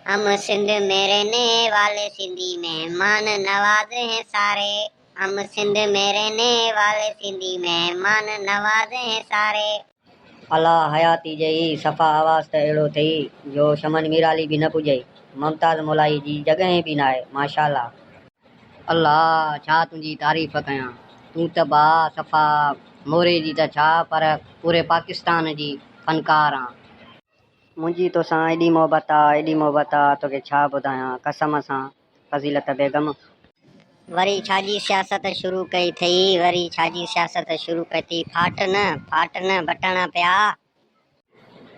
هم سنڌ ۾ رهني والي سنڌي مهمان نواز هين ساري هم سنڌ ۾ رهني والي سنڌي مهمان نواز هين ساري. الله حياتي جي صفا آواز ته اهڙو ٿئي جو شمن ميرالي به نه پڄئي ممتاز مولائي جي جڳهه به ناهي ماشاءالله. الله ڇا تنهنجي تعريف ڪيان تون ته با صفا موري جي ته ڇا پر پوري پاڪستان جي فنڪار آن. منهنجي توسان ايڏي محبت آ ايڏي محبت آ توکي ڇا ٻڌايان قسم سان فضيلت بيگم. وري ڇاجي سياست شروع ڪئي ٿئي وري ڇاجي سياست شروع ڪئي ٿئي ڦاٽ نه ڦاٽ نه بٽاڻا پيا.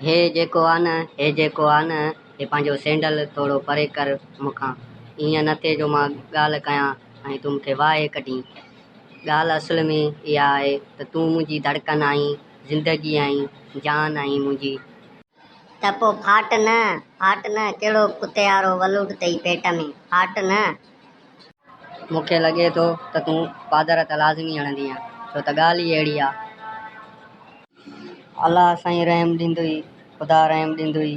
هي جيڪو آ نه هي جيڪو آ نه هي پنهنجو سينڊل ٿورو پري ڪر مون کان ايئن نه ٿئي جو مان ڳالهه ڪيان ۽ تون مون کي واهي ڪڍين. ڳالهه اصل ۾ اها آهي ته تون منهنجي ڌڙڪن آهين، زندگي آهين، جان آهين منهنجي. ته پو ڦاٽ نه، ڦاٽ نه، ڪهڙو ڪتي وارو ولوٽ اٿئي پيٽ ۾، ڦاٽ نه. مون کي لڳي ٿو ته تون پادر ته لازمي هڻندينء، ڇو ته ڳالهه ئي اهڙي آ. الله سائين رحم ڏيندوئي، خدا رحم ڏيندوئي،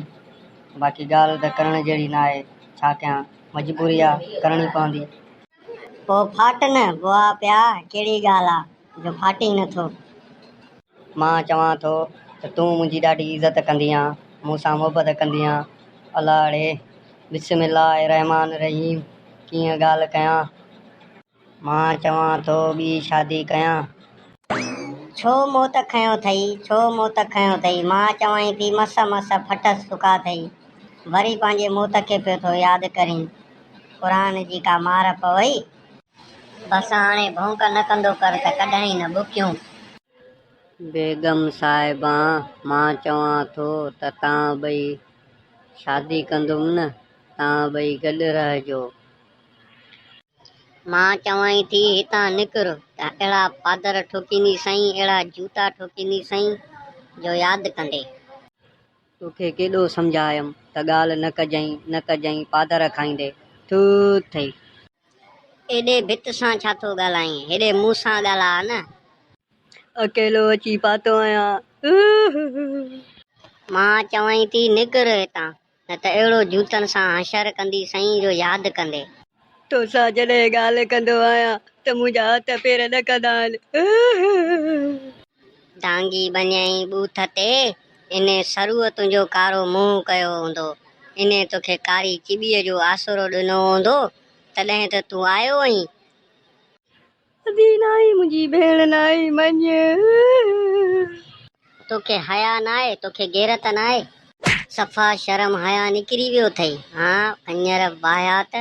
باقي ڳالهه ته ڪرڻ جهڙي ناهي، ڇا ڪيان، مجبوري آ، ڪرڻي پوندي. پوء ڦاٽ نه بوئا پيا، ڪهڙي ڳالهه آ جو ڦاٽين نه ٿو. مان چوان ٿو ته تون منهنجي ڏاڍي عزت ڪندي آن، مون سان محبت ڪندي آن. الا ڙي! بسم الله الرحمٰن الرحيم ڪيئن ڳالهه ڪيان. مان چوان ٿو ٻي شادي ڪيان. ڇو موت کنيو ٿئي، ڇو موت کنيو ٿئي، مان چوانء ٿي مس مس ڦٽس سڪا ٿئي، وري پنهنجي موت کي پيو ٿو ياد ڪرين، قرآن جي ڪا مار پوئي. بس هاڻي ڀونڪ نه ڪندو ڪر ته ڪڏهن نه ٻڪيون. بيگم صاحبان، مان چوان ٿو ته تان ٻئي شادي ڪندم نه، تان ٻئي گڏ رهجو. مان چوانء ٿي هتان نڪر ته اهڙا پادر ٺوڪينديسئين، اهڙا جوتا ٺوڪينديسئين جو ياد ڪندين. توکي ڪيڏو سمجهايم ته ڳالهه نه ڪجئين، نه ڪجئين، پادر کائيندين. ٿوت ٿئي. ايڏي ڀت سان ڇا ٿو ڳالهائين، هيڏي مون سان ڳالهاء نه. اڪيلو اچي پاتو آهيان. مان چوانء ٿي نڪر هتان، نه ته اهڙو جوتن سان حشر ڪنديسئين جو ياد ڪندين. توسان جڏهن ڳالهه ڪندو آهيان ته منهنجا هٿ پير ڏڪندا آهن. دانگي بنيائين ٻوٿ تي، انهي سروء تنهنجو ڪارو منهن ڪيو هوندو، انهي توکي ڪاري چٻيء جو آسرو ڏنو هوندو، تڏهن ته تون آيو آهين. ادي ناهي منهنجي ڀيڻ ناهي مڃ. توکي حيا ناهي توکي غيرت ناهي. صفا شرم حيا نڪري ويو اٿئي هان ڪڃر واهيات.